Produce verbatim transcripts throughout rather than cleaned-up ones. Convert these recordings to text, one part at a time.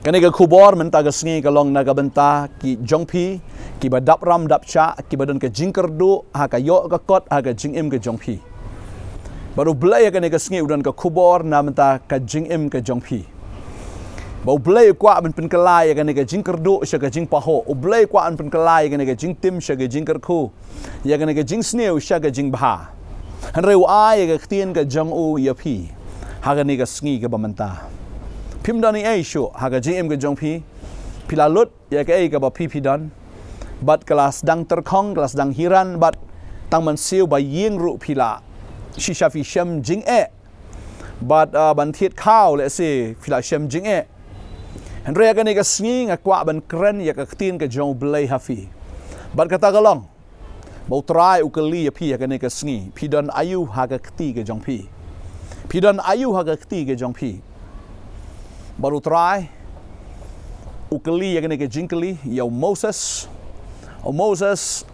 Kane ka khubor mynta ka sngi ka long na ka bynta ki jong phi, kiba dap ram dap shah, kiba don ka jingkyrduh ha ka ïoh ka kot ha ka jingim ka jong phi. Bad U Blei ha kane ka sngi u don ka khubor na bynta ka jingim ka jong phi. Ba U Blei u kwah ban pynkylla ïa kane ka jingkyrduh sha ka jingpahuh. U Blei u kwah ban pynkylla ïa kane ka jingtim sha ka jingkyrkhu, ïa kane ka jingsniew sha ka jingbha. Hynrei u ai ïa ka ktien ka jong u ïa phi ha kane ka sngi kaba mynta. Phim don ei ei shuh ha ka jingim ka jong phi. Phi la lut ïa kaei kaba phi phi don. Bad ka la sdang tyrkhong, ka la sdang hiran, bad tang ban siew ba ïing ruh phi la, shisha phi shem jingeh. Bad, ah, ban thied khaw lehse phi la shem jingeh. Hynrei ha kane ka sngi nga kwah ban kren ïa ka ktien ka jong U Blei ha phi. Bad kata ka long ba U Trai u kylli ïa phi ha kane ka sngi, phi don aïu ha ka kti ka jong phi? Phi don aïu ha ka kti ka jong phi? Bad U Trai u kylli ïa kane ka jingkylli ïa u Moses. U Moses,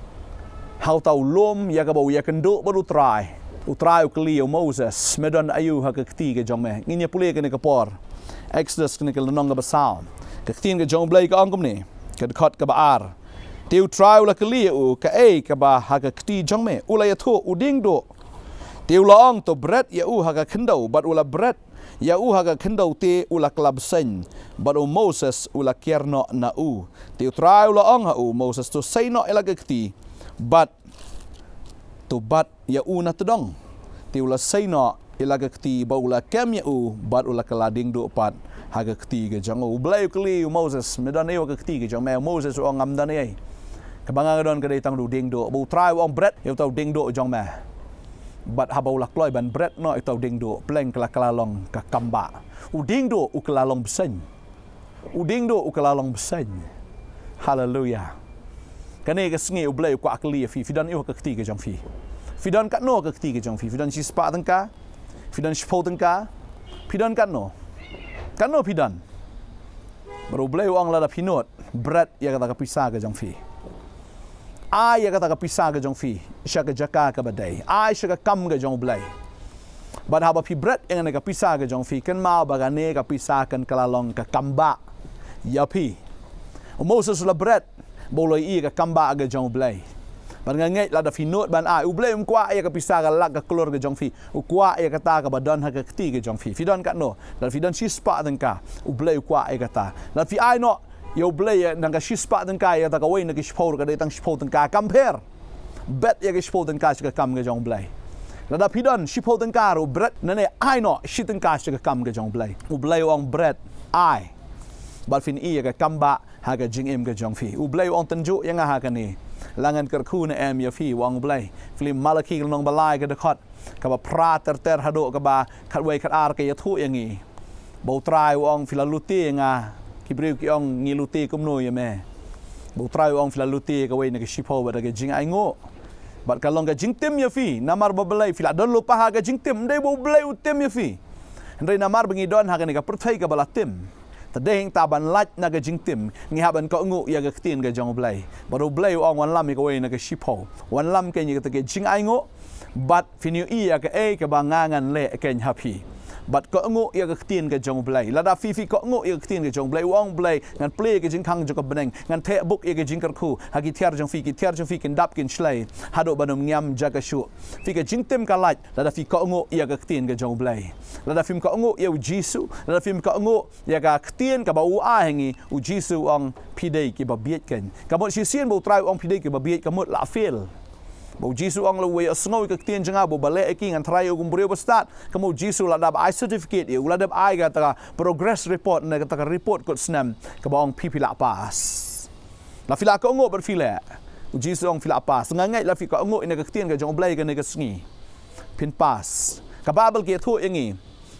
ha uta u lum ïa kaba u ïakynduh bad U Trai, U Trai u kylli ïa u Moses, me don aïu ha ka kti ka jong me? Ngin ïa pule kane ka por. Exodus kane ka lynnong kaba saw. Ka ktien ka jong U Blei ka ong kumne, ka dkhot kaba ar: Te U Trai u la kylli ïa u, kaei kaba ha ka kti jong me? U la ïathuh, u dieng duh. Te u la ong, to bret ïa u ha ka khyndew. Bad u la bret ïa u ha ka khyndew, te u la kylla bseiñ. Bad u Moses u la kiar noh na u. Te U Trai u la ong ha u, Moses, to sei noh ïa la ka kti, bad to bat ïa u na tdong. Te u la sei noh ïa la ka kti, bad u la kem ïa u, bad u la kylla dieng duh pat ha ka kti ka jong u. U Blei u kylli ïa u Moses, me don aïu ha ka kti ka jong me? U Moses u ong, ngam don ei ei. Kaba nga don ka dei tang da u dieng duh. Bad U Trai u ong, bret ïa uta u dieng duh jong me. Bad haba u la kloi ban bret noh ïa uta u dieng duh, pleng ka la kylla long ka kambah. U dieng duh u kylla long bseiñ. U dieng duh u kylla long bseiñ. Haleluya. Kane ka sngi U Blei u kwah kylli ïa phi, phi don aïu ha ka kti ka jong phi? Phi don katno ha ka kti ka jong phi? Phi don shispah tyngka? Phi don shiphew tyngka? Phi don katno? Katno phi don? Bad U Blei u ong, lada phi nud, bret ïa kata ka pisa ka jong phi. Ai ïa kata ka pisa ka jong phi sha ka jaka kaba dei. Ai sha ka kam ka jong U Blei. Bad haba phi bret ïa kane ka pisa ka jong phi, kynmaw ba kane ka pisa kan kylla long ka kambah ïa phi. U Moses u la bret ba u la ïohi ïa ka kambah ka jong U Blei. Bad nga ngeit lada phi nud ban ai, U Blei um kwah ïa ka pisa ka lak ka klur ka jong phi. U kwah ïa kata kaba don ha ka kti ka jong phi. Phi don katno? Lada phi don shispah tyngka, U Blei u kwah ïa kata. Lada phi ai noh ïa U Blei ïa nang ka shispah tyngka, ïa kata kawei na ki shiphew ruh ka dei tang shiphew tyngka, kam pher. Bet ïa ka shiphew tyngka sha ka kam ka jong U Blei. Lada phi don shiphew tyngka ruh, bret, nangne ai noh shi tyngka sha ka kam ka jong U Blei. U Blei u ong, bret, ai. Bad phin ïohi ïa ka kambah ha ka jingim ka jong phi. U Blei u ong, tynjuh ïa nga ha kane. La ngan kyrkhu ne em ïa phi, u ong U Blei. Phi leit Malaki ka lynnong ba lai, ka dkhot kaba phra ter ter haduh kaba khatwei khatar, ka ïathuh ïa ngi ba U Trai u ong, phi la lute ïa nga. Ki briew ki ong, ngi lute kumno ïa me? Ba U Trai u ong, phi la lute ïa kawei na ki shiphew bad da ka jingainguh. Bad ka long ka jingtim ïa phi, namar ba balei? Phi la don lypa ha ka jingtim, ym dei ba U Blei u tim ïa phi. Hynrei namar ba ngi don ha kane ka pyrthei kaba la tim, te dei hangta ban lait na ka jingtim, ngi hap ban kohnguh ïa ka ktien ka jong U Blei. Bad U Blei u ong, wanlam ïa kawei na ka shiphew. Wanlam kein ïa kata ka jingainguh. Bad phin ïohi ïa kaei kaba nga ngan leh kein ha phi. Bad kohnguh ïa ka ktien ka jong U Blei. Lada phi phi kohnguh ïa ka ktien ka jong U Blei, u ong U Blei, ngan plie ïa ka jingkhang jong ka bneng, ngan theh buk ïa ka jingkyrkhu ha ki tiar jong phi, ki tiar jong phi kin dap kin shlei haduh ban ym ngiam jaka shuh. Phi, ka jingtim ka lait lada phi kohnguh ïa ka ktien ka jong U Blei. Lada phim kohnguh ïa U Jisu, lada phim kohnguh ïa ka ktien kaba u ai ha ngi, U Jisu u ong, phi dei kiba bieit kein. Ka mut shisien ba U Trai u ong phi dei kiba bieit, ka mut la fail. Ba U Jisu u ong, la uwei u sngew ïa ka ktien jong nga bad u ba leh ïa ki, ngan tharai ïa u kum u briew ba stad. Ka mut U Jisu u la dep ai certificate ïa u, u la dep ai kata ka progress report ne kata ka report kut snem kaba ong phi phi la pass. La phi la kohnguh bad phi leh, U Jisu u ong phi la pass. Nga ngeit la phi kohnguh ïa ka ktien ka jong U Blei kane ka sngi, phin pass. Ka Baibl ka ïathuh ïa ngi,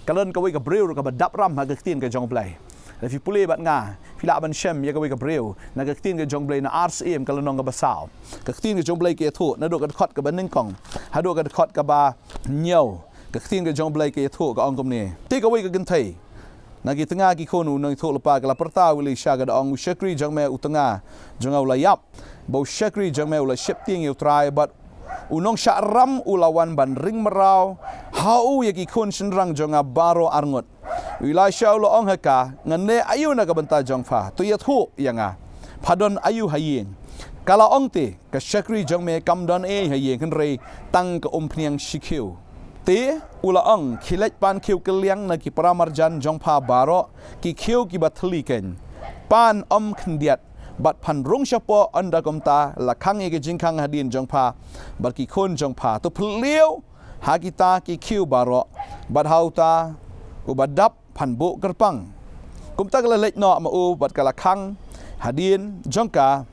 ka don kawei ka briew ruh kaba dap ram ha ka ktien ka jong U Blei. La phi pule bad nga, phi lah ban shem ïa kawei ka briew na ka ktien ka jong U Blei na Ar Syiem ka lynnong kaba saw. Ka ktien ka jong U Blei ka ïathuh naduh ka dkhot kaba nyngkong haduh ka dkhot kaba hynñiew. Ka ktien ka jong U Blei ka ïathuh, ka ong kumne: Te kawei ka kynthei na ki tnga ki khun u nongïathuhlypa ka la pyrta ïa u Elisha, ka da ong, u shakri jong me u tnga jong nga u la ïap, bad u shakri jong me u la sheptieng ïa U Trai, bad u nongshah ram u la wan ban ring mraw ha u ïa ki khun shynrang jong nga baroh arngut. U Elisha u la ong ha ka, ngan leh aïu na ka bynta jong pha, to ïathuh ïa nga, pha don aïu ha ïing? Ka la ong te, ka shakri jong me kam don ei ha ïing hynrei tang ka umphniang shi khiew. Te u la ong, khie leit pan khiew kylliang na ki paramarjan jong pha baroh, ki khiew kiba thylli keiñ. Pan ym khyndiat, bad phan rung shapoh, ynda kumta la khang ïa ka jingkhang hadien jong pha bad ki khun jong pha. To phylliew ha kita ki khiew baroh bad ha uta uba dap phan buh kyrpang. Kumta ka la leit noh ma u bad ka la khang hadien jong ka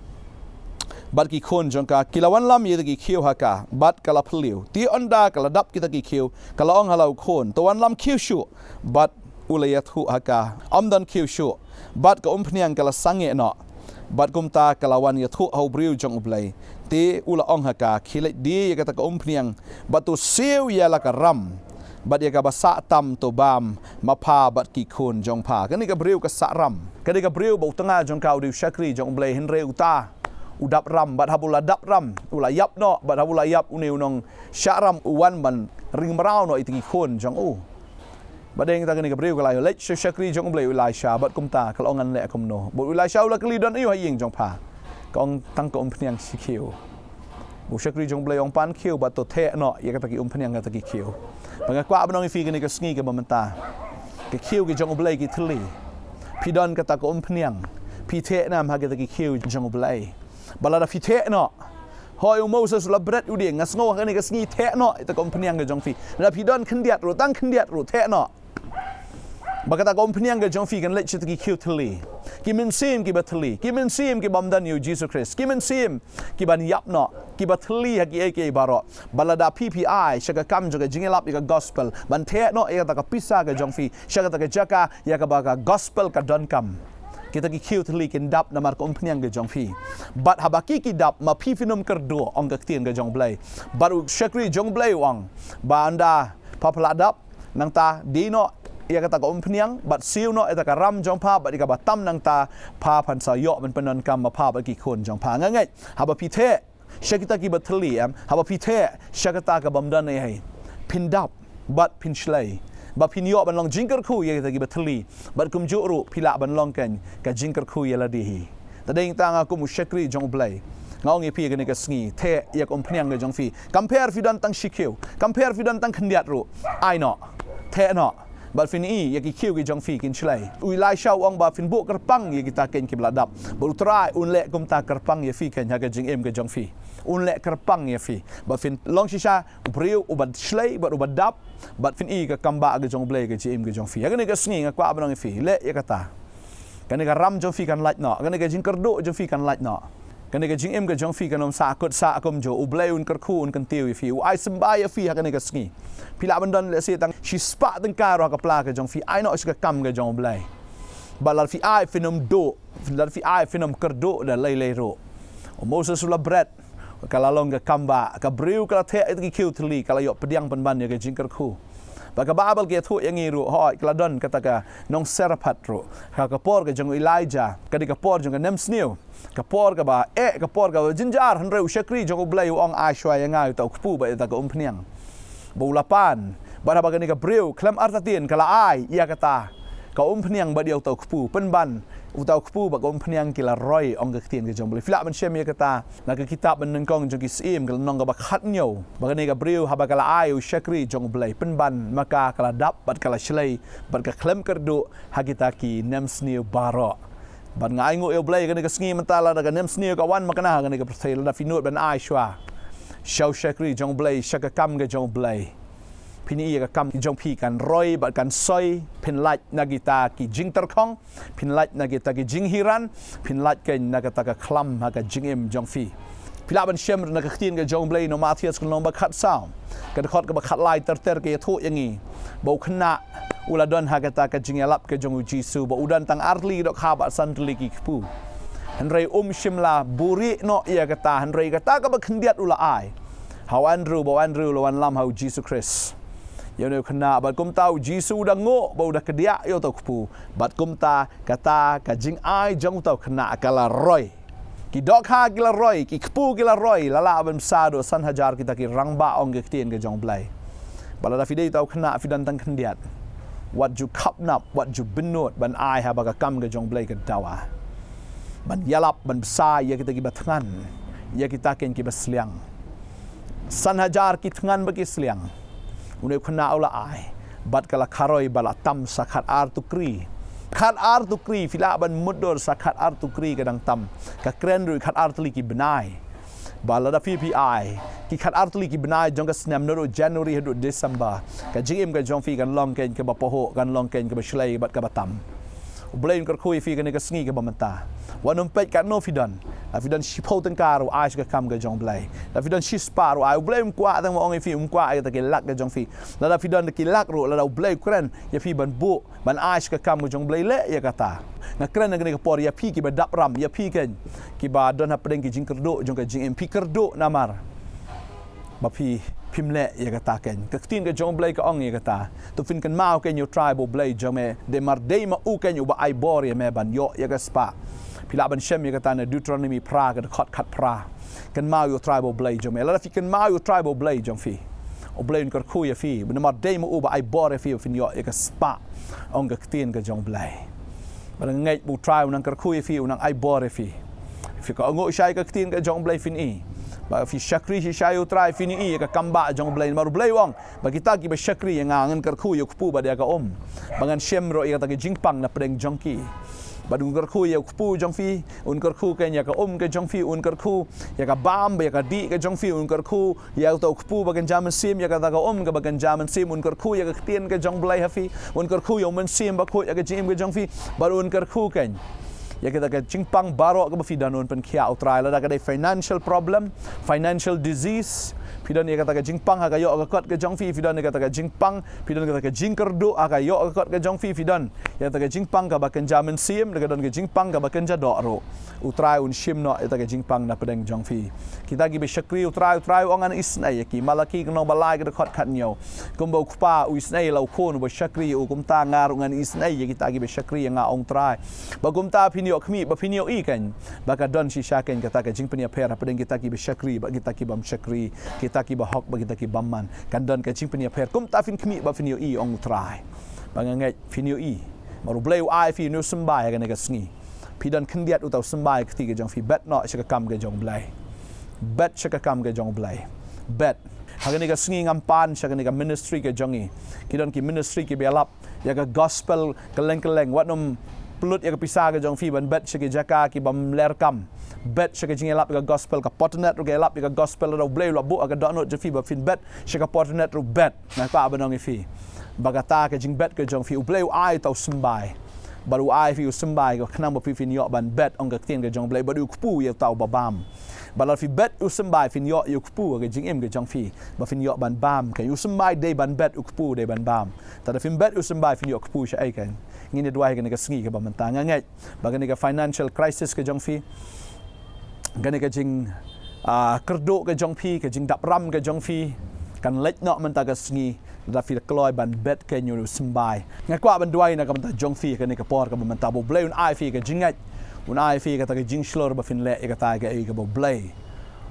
bad ki khun jong ka. Ki la wanlam ïa kita ki khiew ha ka bad ka la phylliew. Te ynda ka la dap kita ki khiew, ka la ong ha la u khun, to wanlam khiew shuh. Bad u la ïathuh ha ka, ym don khiew shuh. Bad ka umphniang ka la sangeh noh. Bad kumta ka la wan ïathuh ha u briew jong U Blei. Te u la ong ha ka, khie leit die ïa kata ka umphniang bad to siew ïa la ka ram, bad ïa kaba sah tam to bam, ma pha bad ki khun jong pha. Kane ka briew ka sah ram. Kane ka briew ba u tnga jong ka u dei u shakri jong U Blei, hynrei uta u dap ram. Bad haba u la dap ram, u la ïap noh. Bad haba u la ïap, une u nongshah ram u wan ban ring mraw noh ïa kita ki khun jong u. Bad dei ïa kata kane ka briew ka la ïoh leit sha u shakri jong U Blei u Elisha, bad kumta ka la ong, ngan leh kumno? Bad u Elisha u la kylli, don aïu ha ïing jong pha? Ka ong, tang ka umphniang shi khiew. Bad u shakri jong U Blei u ong, pan khiew bad to theh noh ïa kata ki umphniang, kata ki khiew. Bad nga kwah ban ong ïa phi kane ka sngi kaba mynta, ki khiew ki jong U Blei ki thylli. Phi don kata ka umphniang, phi theh nam ha kita ki khiew jong U Blei? Bad lada phi theh noh, hooid, u Moses u la bret u dieng. Nga sngew ha kane ka sngi, theh noh ïa kata ka umphniang ka jong phi. Lada phi don khyndiat ruh, tang khyndiat ruh, theh noh. Ba kata ka umphniang ka jong phi kan leit sha kita ki khiew thylli, ki mynsiem kiba thylli, ki mynsiem kibym don ïa u Jisu Khrist, ki mynsiem kiban ïap noh, kiba thylli ha kiei kiei baroh. Bad lada phi, phi ai sha ka kam jong ka jingïalap ïa ka gospel, ban theh noh ïa kata ka pisa ka jong phi sha kata ka jaka ïa kaba ka gospel ka donkam, kita ki khiew thylli kin dap namar ka umphniang ka jong phi. Bad haba ki, ki dap, ma phi phin ym kyrduh, ong ka ktien ka jong U Blei. Bad u shakri jong U Blei u ong, ba ynda pha, pha la dap, nangta die noh ïa kata ka umphniang bad siew noh ïa kata ka ram jong pha, bad ïa kaba tam nangta pha phan sa ïoh ban pyndonkam ma pha bad ki khun jong pha. Nga ngeit haba phi theh sha kita kiba thylli, em, haba phi theh sha kata kabym don ei ei, phin dap bad phin shlei, bad phin ïoh ban long jingkyrkhu ïa kita kiba thylli. Bad kumjuh ruh phi lah ban long keiñ ka jingkyrkhu ïa lade hi. Te dei tang nga kum u shakri jong U Blei, nga ong ïa phi kane ka sngi, theh ïa ka umphniang ka jong phi. Kam pher phi don tang shi khiew, kam pher phi don tang khyndiat ruh, ai noh, theh noh. Bad phin i ïa ki khiew ki jong phi kin shlei. U Elisha u ong ba phin buh kyrpang ïa kita keiñ kiba la dap. Bad U Trai un leh kumta kyrpang ïa phi keiñ ha ka jingim ka jong phi. Un leh kyrpang ïa phi. Bad phin long shisha u briew uba shlei bad uba dap. Bad phin i ka kam ba ka jong U Blei ha ka jingim ka jong phi. Ha kane ka sngi nga kwah ban ong ïa phi, leh ïa kata. Kane ka ram jong phi kan lait noh. Kane ka jingkyrduh jong phi kan lait noh. Kane ka jingim ka jong phi kan ym sah kut sah kumjuh. U Blei un kyrkhu, un kyntiew ïa phi, u ai symbai ïa phi ha kane ka sngi. Phi lah ban don lehse tang shi spah tyngka ruh ha ka pla ka jong phi, ai noh sha ka kam ka jong U Blei. Bad lada phi ai, phin ym duh, lada phi ai, phin ym kyrduh da lei lei ruh. U Moses u la bret, ka la long ka kam ba, ka briew ka la theh ïa kita ki khiew thylli, ka la ïoh pdiang pynban ïa ka jingkyrkhu. Bad ka Baibl ka ïathuh ïa ngi ruh, hooid, ka la don kata ka nong Sarephath ruh ha ka por ka jong u Elijah, ka dei ka por jong ka nemsniew, ka por kaba eh, ka por kaba jynjar. Hynrei u shakri jong U Blei u ong, ai shuwa ïa nga ïa uta u kpu bad ïa uta ka umphniang. Bad u la pan. Bad haba kane ka briew khlem artatien ka la ai ïa kata ka umphniang bad ïa uta u kpu, pynban uta u kpu bad ka umphniang ki la roi, ong ka ktien ka jong U Blei. Phi lah ban shem ïa kata na ka kitab Banyngkong jong ki Syiem, ka lynnong kaba khathynñiew, ba kane ka briew haba ka la ai ïa u shakri jong U Blei, pynban ma ka, ka la dap bad ka la shlei bad ka khlem kyrduh ha kita ki nemsniew baroh. Bad nga ainguh ïa U Blei kane ka sngi mynta, lada ka nemsniew ka wan makna ha kane ka pyrthei, lada phi nud ban ai shuwa sha u shakri jong U Blei, sha ka kam ka jong U Blei, phin i ïa ka kam jong phi kan roi bad kan soi. Phin lait na kita ki jingtyrkhong, phin lait na kita ki jinghiran, phin lait keiñ na kata ka khlam ha ka jingim jong phi. Phi lah ban shem na ka ktien ka jong U Blei, nong Mathaios ka lynnong ba khatsaw, ka dkhot kaba khatlai ter ter, ka ïathuh ïa ngi ba u khynnah u la don ha kata ka jingïalap ka jong U Jisu ba u don tang ar tylli ki dohkha bad san tylli ki kpu. Hynrei um shym la buhrieh noh ïa kata, hynrei kata kaba khyndiat u la ai ha u Andrew, ba u Andrew u la wanlam ha U Jisu Khrist ïa une u khynnah. Bad kumta U Jisu u da nguh ba u da kdiah ïa uta u kpu. Bad kumta kata ka jingai jong uta u khynnah ka la roi. Ki dohkha ki la roi, ki kpu ki la roi, la lah ban bsa haduh san hajar kita ki rangbah, ong ka ktien ka jong U Blei. Bad lada phi dei uta u khynnah, phi don tang khyndiat, wat ju khapnap, wat ju bynnud ban ai haba ka kam ka jong U Blei ka dawa. Ban ïalap, ban bsa ïa kita kiba thngan, ïa kita keiñ kiba sliang. San hajar ki thngan bad ki sliang une u khynnah u la ai, bad ka la kharoi ba la tam sa khatar tukri. Khatar tukri, phi lah ban mutdur sa khatar tukri ka dang tam. Ka kren ruh khatar tylli ki bnai. Ba lada phi phi ai ki khatar tylli ki bnai jong ka snem, naduh January haduh December, ka jingim ka jong phi kan long keiñ kaba pahuh, kan long keiñ kaba shlei bad kaba tam. U Blei un kyrkhu ïa phi kane ka sngi kaba mynta. Wat nym peit katno phi don. Lada phi don shiphew tyngka ruh, ai sha ka kam ka jong U Blei. Lada phi don shispah ruh, ai, U Blei um kwah tang ba ong ïa phi, um kwah ïa kita ki lak ka jong phi. Lada phi don da ki lak ruh, lada U Blei u kren ïa phi ban buh, ban ai sha ka kam ka jong U Blei, leh ïa kata. Nga kren ha kane ka por ïa phi kiba dap ram, ïa phi keiñ kiba don hapdeng ki jingkyrduh jong ka jingim, phi kyrduh namar ba phi, phim leh ïa kata keiñ. Ka ktien ka jong U Blei ka ong ïa kata. To phin kynmaw keiñ ïa U Trai ba U Blei jong me, dei namar dei ma u keiñ uba ai bor ïa me ban ïoh ïa ka spah. Phi lah ban shem ïa kata na Deuteronomy phra, ka dkhot khatphra. Kynmaw ïa U Trai ba U Blei jong me. Lada phi kynmaw ïa U Trai ba U Blei jong phi, U Blei un kyrkhu ïa phi, namar dei ma u ba ai bor ïa phi ba phin ïoh ïa ka spah, ong ka ktien ka jong U Blei. Bad nga ngeit ba U Trai u nang kyrkhu ïa phi, u nang ai bor ïa phi. Phi kohnguh shai ka ktien ka jong U Blei, phin i. Ba phi shakri shai ïa U Trai, phin i ïa ka kam ba jong U Blei. Namar U Blei u ong ba kita kiba shakri ïa nga, ngan kyrkhu ïa u kpu bad ïa ka um, ba ngan shem ruh ïa kata ka jingpang na pdeng jong ki. Bad un kyrkhu ïa u kpu jong phi, un kyrkhu keiñ ïa ka um ka jong phi, un kyrkhu ïa ka bam bad ïa ka dih ka jong phi, un kyrkhu ïa uta u kpu ba kynja mynsiem, ïa kata ka um kaba kynja mynsiem, un kyrkhu ïa ka ktien ka jong U Blei ha phi, un kyrkhu ïa U Mynsiem Bakhuid ha ka jingim ka jong phi, bad un kyrkhu keiñ ïa kita ka jingpang baroh kaba phi don, un pynkhiah U Trai. Lada ka dei financial problem, financial disease, phi don ïa kata ka jingpang ha ka ïoh ka kot ka jong phi, phi don ïa kata ka jingpang, phi don ïa kata ka jingkyrduh ha ka ïoh ka kot ka jong phi, phi don ïa kata ka jingpang kaba kynja mynsiem, lada ka don ka jingpang kaba kynja doh ruh, U Trai un shim noh ïa kata ka jingpang na pdeng jong phi. Kita kiba shakri U Trai, U Trai u ong ngan isynei ïa ki. Malaki ka lynnong ba lai ka dkhot khathynñiew. Kumba u kpa u isynei ïa la u khun uba shakri ïa u, kumta nga ruh ngan isynei ïa kita kiba shakri ïa nga, ong U Trai. Ba kumta phin ïoh khmih, ba phin ïohi keiñ ba ka don shisha keiñ kata ka jingpynïapher hapdeng kita kiba shakri bad kita ki bym shakri, kita kiba hok bad kita ki bymman. Kan don ka jingpynïapher. Kumta phin khmih bad phin ïohi, ong U Trai. Ba nga ngeit phin ïohi. Namar U Blei u ai phi une u symbai ha kane ka sngi. Phi don khyndiat uta u symbai ha ka kti ka jong phi. Bet noh sha ka kam ka jong U Blei. Bet sha ka kam ka jong U Blei. Bet. Ha kane ka sngi ngam pan sha kane ka ministry ka jong ngi. Ki don ki ministry kiba ïalap ïa ka gospel kylleng kylleng. Wat nym pynlut ïa ka pisa ka jong phi ban bet sha ki jaka ki bym ler kam. Bet sha ka jingïalap ïa ka gospel. Ka Portnet ruh ka ïalap ïa ka gospel. Lada U Blei u la buh ha ka dohnud jong phi ba phin bet sha ka Portnet ruh, bet. Nga kwah ban ong ïa phi ba kata ka jingbet ka jong phi, U Blei u ai uta u symbai. Bad u ai phi u symbai ka khnang ba phi phin ïoh ban bet, ong ka ktien ka jong U Blei, bad u kpu ïa uta uba bam. Bad lada phi bet u symbai, phin ïoh ïa u kpu ha ka jingim ka jong phi, ba phin ïoh ban bam. Ka u symbai dei ban bet, u kpu dei ban bam. Te lada phim bet u symbai, phin ïoh kpu shaei keiñ? Ngin ïa duwai ha kane ka sngi kaba mynta. Nga ngeit ba kane ka financial crisis ka jong phi, kane ka jing, ah, kyrduh ka jong phi, ka jingdap ram ka jong phi, kan leit noh mynta ka sngi lada phi la kloi ban bet keiñ ïa une u symbai. Nga kwah ban duwai na ka bynta jong phi ha kane ka por kaba mynta, ba U Blei un ai phi ka jingngeit, un ai phi kata ka jingshlur ba phin leh ïa kata kaei kaba U Blei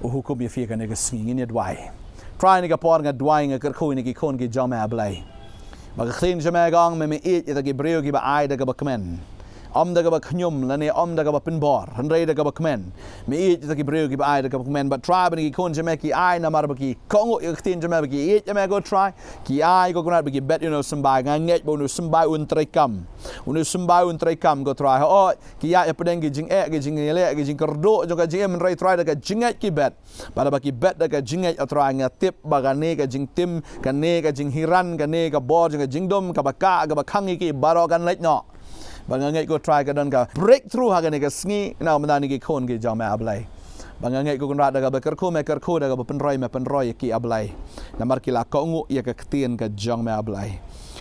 u hukum ïa phi ha kane ka sngi. Ngin ïa duwai. Trai, ha kane ka por nga duwai, nga kyrkhu ïa kine ki khun ki jong me, A Blei. Ba ka ktien jong me ka ong, me, me ïeit ïa kita ki briew kiba ai da kaba kmen, ym da kaba khñium lane ym da kaba pynbor, hynrei da kaba kmen. Me ïeit ïa kita ki briew kiba ai da kaba kmen. Bad Trai, ba kine ki khun jong me ki ai namar ba ki kohnguh ïa ka ktien jong me, ba ki ïeit ïa me, ko Trai. Ki ai, ko Kynrad, ba ki bet ïa une u symbai. Nga ngeit ba une u symbai un treikam. Une u symbai un treikam, ko Trai. Hooid, ki ïaid hapdeng ki jingeh, ki jingïaleh, ki jingkyrduh jong ka jingim, hynrei Trai, da ka jingngeit ki bet. Bad haba ki bet da ka jingngeit, O Trai, nga tip ba kane ka jingtim, kane ka jinghiran, kane ka bor jong ka jingdum kaba kah, kaba khang ïa ki baroh kan leit noh. Bad nga ngeit, ko Trai, ka don ka breakthrough ha kane ka sngi na ka bynta kine ki khun ki jong me, A Blei. Bad nga ngeit, ko Kynrad, da kaba kyrkhu me kyrkhu, da kaba pynroi me pynroi ïa ki, A Blei, namar ki la kohnguh ïa ka ktien ka jong me, A Blei.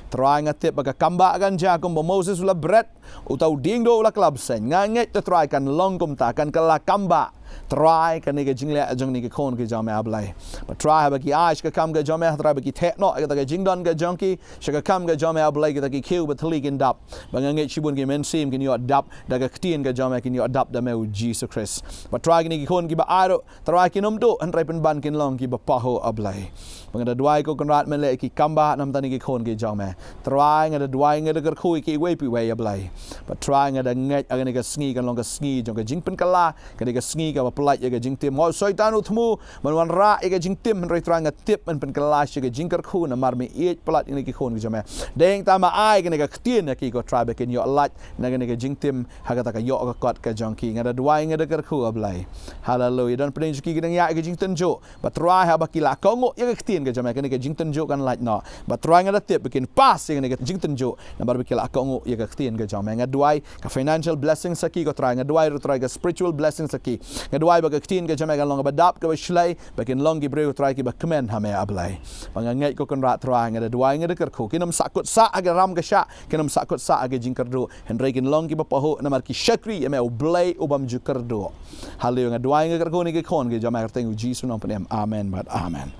Trai, nga tip ba ka kam ba kan jia kumba u Moses u la bret, uta u dieng duh u la kylla bseiñ. Nga ngeit, ko Trai, kan long kumta, kan kylla kam ba Trai kane ka jingleh jong kine ki khun ki jong me, A Blei. Bad Trai haba ki ai sha ka kam ka jong me, Trai ba ki theh noh ïa kata ka jingdon ka jong ki sha ka kam ka jong me, A Blei, kita ki khiew ba thylli kin dap. Ba nga ngeit shibun ki mynsiem kin ïoh dap da ka ktien ka jong me, kin ïoh dap da me, U Jisu Khrist. Bad Trai kine ki khun kiba ai ruh, Trai kin ym duh, hynrei pynban kin long kiba pahuh, A Blei. Ba nga da duwai, ko Kynrad, men leh ïa ki kam ba ha namar kine ki khun ki jong me. Trai, nga da duwai, nga da kyrkhu ïa kiwei pa iwei, A Blei. Bad Trai, nga da ngeit ba kane ka sngi kan long ka sngi jong ka jingpynkylla, kane ka sngi kaba pyllait ïa ka jingtim. Nga ong, Soitan u thmu ban wanrah ïa ka jingtim, hynrei Trai, nga tip men pynkylla sha ka jingkyrkhu namar me ïeit palat ïa kine ki khun ki jong me. Dei tang me ai kane ka ktien ïa ki, ko Trai, ba kin ïoh lait na kane ka jingtim ha kata ka ïoh ka kot ka jong ki. Nga da duwai, nga da kyrkhu, A Blei. Haleluia. Don pdeng jong ki ki dang ïaid ïa ka jingtynjuh. Bad Trai, haba ki la kohnguh ïa ka ktien ka jong me, kane ka jingtynjuh kan lait noh. Bad Trai, nga da tip ba kin pass ïa kane ka jingtynjuh namar ba ki la kohnguh ïa ka ktien ka jong me. Nga duwai ka financial blessing sha ki, ko Trai. Nga duwai ruh, Trai, ka spiritual blessing sha ki. Nga duwai ba ka ktien ka jong me kan long kaba dap, kaba shlei, ba kin long ki briew, Trai, kiba kmen ha me, A Blei. Ba nga ngeit, ko Kynrad, Trai, nga da duwai, nga da kyrkhu, kin ym sahkut sah ha ka ram ka shah, kin ym sahkut sah ha ka jingkyrduh, hynrei kin long kiba pahuh namar ki shakri ïa me, U Blei u bym ju kyrduh. Haleluia. Nga duwai, nga kyrkhu ïa kine ki khun ki jong me ha ka kyrteng U Jisu, u nongpynim. Amen bad amen.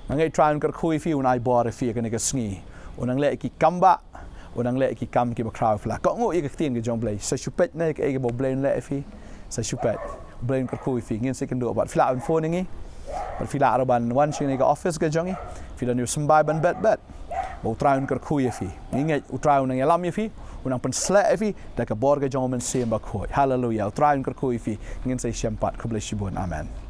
Nga ngeit Trai un kyrkhu ïa phi, un ai bor ïa phi ha kane ka sngi. Un nang leh ïa ki kam ba, un nang leh ïa ki kam kiba khraw. Phi la kohnguh ïa ka ktien ka jong U Blei, sa shu peit na kaei kaba U Blei un leh ïa phi. Sa shu peit. U Blei un kyrkhu ïa phi. Ngin sa ïakynduh pat. Phi lah ban phone ïa ngi. Bad phi lah ruh ban wan sha kane ka office ka jong ngi. Phi don ïa u symbai ban bet bet. Ba U Trai un kyrkhu ïa phi. Ngi ngeit U Trai un nang ïalam ïa phi, un nang pynshlur ïa phi da ka bor ka jong U Mynsiem Bakhuid. Haleluia. U Trai un kyrkhu ïa phi. Ngin sa ïashem pat. Khublei shibun. Amen.